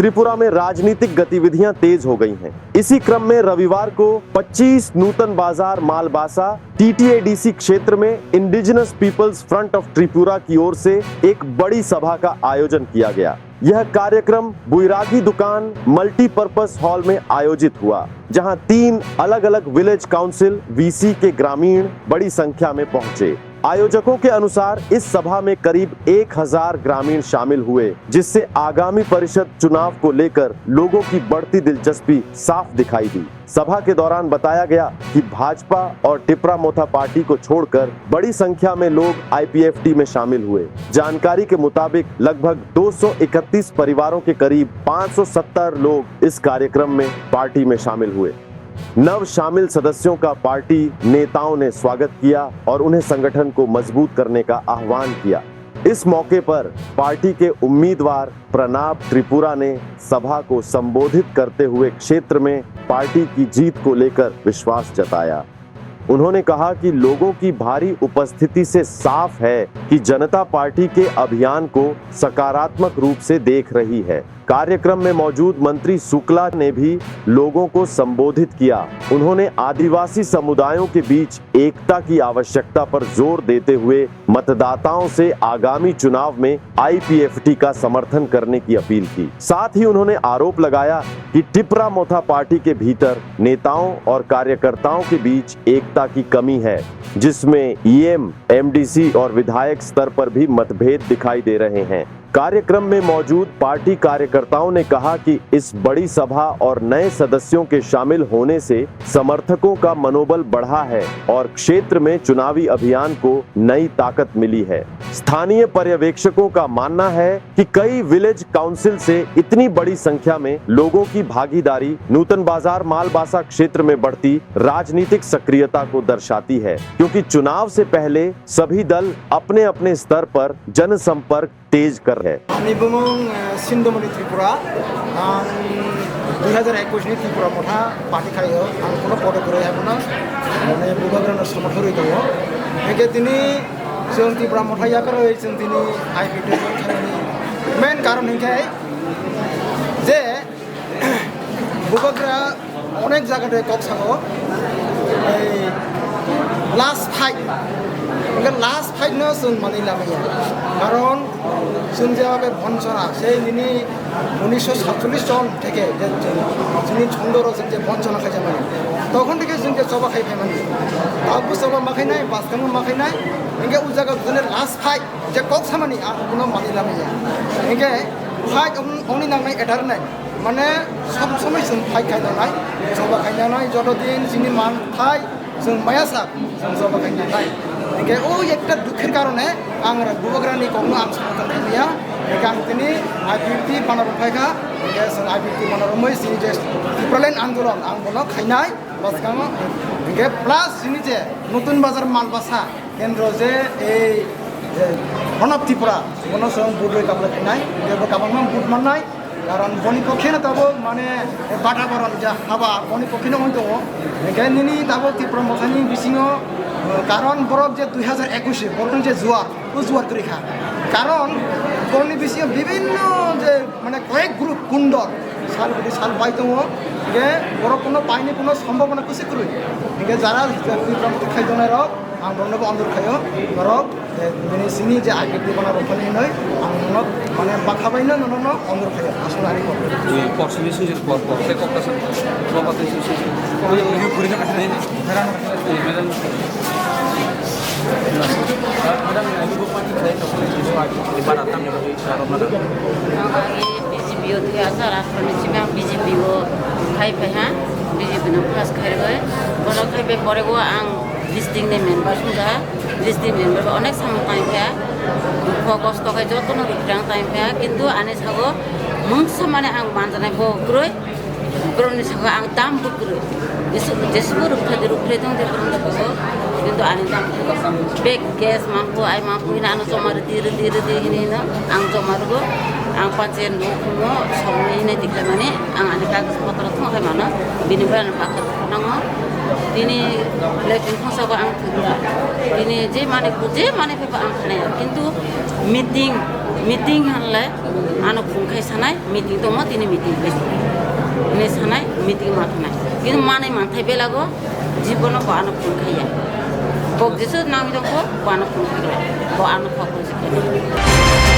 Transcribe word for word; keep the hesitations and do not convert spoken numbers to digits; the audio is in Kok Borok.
त्रिपुरा में राजनीतिक गतिविधियां तेज हो गई हैं। इसी क्रम में रविवार को पच्चीस नूतन बाजार मालबासा टीटीएडीसी क्षेत्र में indigenous peoples front of Tripura की ओर से एक बड़ी सभा का आयोजन किया गया। यह कार्यक्रम बुइरागी दुकान मल्टीपर्पस हॉल में आयोजित हुआ, जहां तीन अलग-अलग विलेज काउंसिल वीसी के ग्रामीण बड़ी संख्या में पहुंचे। आयोजकों के अनुसार इस सभा में करीब एक हज़ार ग्रामीण शामिल हुए, जिससे आगामी परिषद चुनाव को लेकर लोगों की बढ़ती दिलचस्पी साफ दिखाई दी। सभा के दौरान बताया गया कि भाजपा और टिपरा मोथा पार्टी को छोड़कर बड़ी संख्या में लोग आईपीएफटी में शामिल हुए। जानकारी के मुताबिक लगभग दो सौ इकतीस परिवारों के करीब पाँच सौ सत्तर लोग इस कार्यक्रम में पार्टी में शामिल हुए। नव शामिल सदस्यों का पार्टी नेताओं ने स्वागत किया और उन्हें संगठन को मजबूत करने का आह्वान किया। इस मौके पर पार्टी के उम्मीदवार प्रणाब त्रिपुरा ने सभा को संबोधित करते हुए क्षेत्र में पार्टी की जीत को लेकर विश्वास जताया। उन्होंने कहा कि लोगों की भारी उपस्थिति से साफ है कि जनता पार्टी के अभियान को सकारात्मक रूप से देख रही है। कार्यक्रम में मौजूद मंत्री शुक्ला ने भी लोगों को संबोधित किया। उन्होंने आदिवासी समुदायों के बीच एकता की आवश्यकता पर जोर देते हुए मतदाताओं से आगामी चुनाव में आईपीएफटी का समर्थन करने की अपील की। साथ ही उन्होंने आरोप लगाया कि टिपरा मोथा पार्टी के भीतर नेताओं और कार्यकर्ताओं के बीच एकता की कमी है, जिसमें ईएम, एमडीसी और विधायक स्तर पर भी मतभेद दिखाई दे रहे हैं। कार्यक्रम में मौजूद पार्टी कार्यकर्ताओं ने कहा कि इस बड़ी सभा और नए सदस्यों के शामिल होने से समर्थकों का मनोबल बढ़ा है और क्षेत्र में चुनावी अभियान को नई ताकत मिली है। स्थानीय पर्यवेक्षकों का मानना है कि कई विलेज काउंसिल से इतनी बड़ी संख्या में लोगों की भागीदारी नूतन बाजार मालबासा क्षेत्र में बढ़ती राजनीतिक सक्रियता को दर्शाती है, क्योंकि चुनाव से पहले सभी दल अपने-अपने स्तर पर जनसंपर्क तेज कर रहे हैं। Ani bumung, eh, Sindhumani Tripura. Ang dui hazar ekush ni Tripura Motha party khaio. Ang kuno photo kwrwi habuno. Mane bubagrano somorthon rwi tongo. Hingke tini chwng Tripura Motha yakarwi chwng tini I P F T khainani main karon hingke je Bubagra onek jaga de kok sago. Ei last fight. Hingke last fight no chwng manwi lamaya. Karon chwng je age bonsona, sei nini unisho satchollish chon theke je chini chondoro chwng je bonsona khaijamani. Tokhon theke chwng je choba khai phaimani. Tabuk choba ma khainai, bwskango ma khainai. Hingke o jaga jene last fight. Je kok samani ang kuno manwi lamaya. Hingke fight ong-, ongni nangnai etar nai. Mane sob somoi chwng fight khai nangnai, choba khai nangnai, joto din chini man thai chwng maya sak chwng choba khai nangnai. Hingke o ekta dukhir karone ang Bubagrani kokno ang somorthon khaimaya. Hingke ang tini I P F T bana rok phaikha. Hingke chwng I P F T bana romwi chini je Tipraland andolon ang bono khainai. Bwskango hingke plus chini je Nutun Bazar Malbasa kendro je ei je Pranab Tripura, bono chwng vote rwi kaplai khainai, hingke bo kabangma vote mannai, karon boni pokheno tabuk mane bataboron je haba boni pokheno wng tongo, hingke nini tabuk Tripura mothani bisingo, eh, karon borok je dui hazar ekush borokni je juar, o juar kwrwi kha, karon borokni bisingo bibinno je mane koyek group kundor sal bidi sal bai tongo, hingke borok kuno paini kuno sombhabona kwswi kwrwi, hingke jara Tripura motha khai tongnai rok ang borokno bo ondur khaio, borok, eh, bini sini je agir di bana rok phani hinoi ang borokno mane bakha baino nono no ondur khaio, aswk ari kok. Kok sini sujir kok kok tei kok kasan kok kasan sujir. Kok yang lebih kurang kasih ini. Madam, madam, ini bukan saya kok di barat tam yang lebih sarap madam. Ang agi B J P o thwi asar asar ni simi ang B J P o khai phai ha, B J P no pass khai rwgwi. Bono khai phai pore o ang district ni member wngkha, district member bai onek samung tang kha, dukho kosto khai jotono rwphri ang tang kha, kintu ani sago mungsa mane ang manjanai bo kwrwi, borokni sago ang dam bo kwrwi. Jesu-, jesubo rwphri rwphri tong de borokni sago, kintu ani dam bag gas mangkuk, ai mangkuk hino ano joma rwdi, rwdi, rwdi hino hino ang joma rwgo. Ang panchayat no, no, somoi hinai tikhlaimani, ang ani kagoj potro thung khai mano, bini bai ano bakha nango. Bini lekin khosabo ang thwngya. Bini je mani, je mani phaiba ang khnaya. Kintu meeting, Meeting hanle ano phone khai sanai, meeting tongmo tini meeting khai. Ini sanai, meeting ma thanai. Kini manai manthai belago, jibono bo ano phone khai ya. Bok jesu nang jongko, bo ano phone khai. Bo ano phone khai.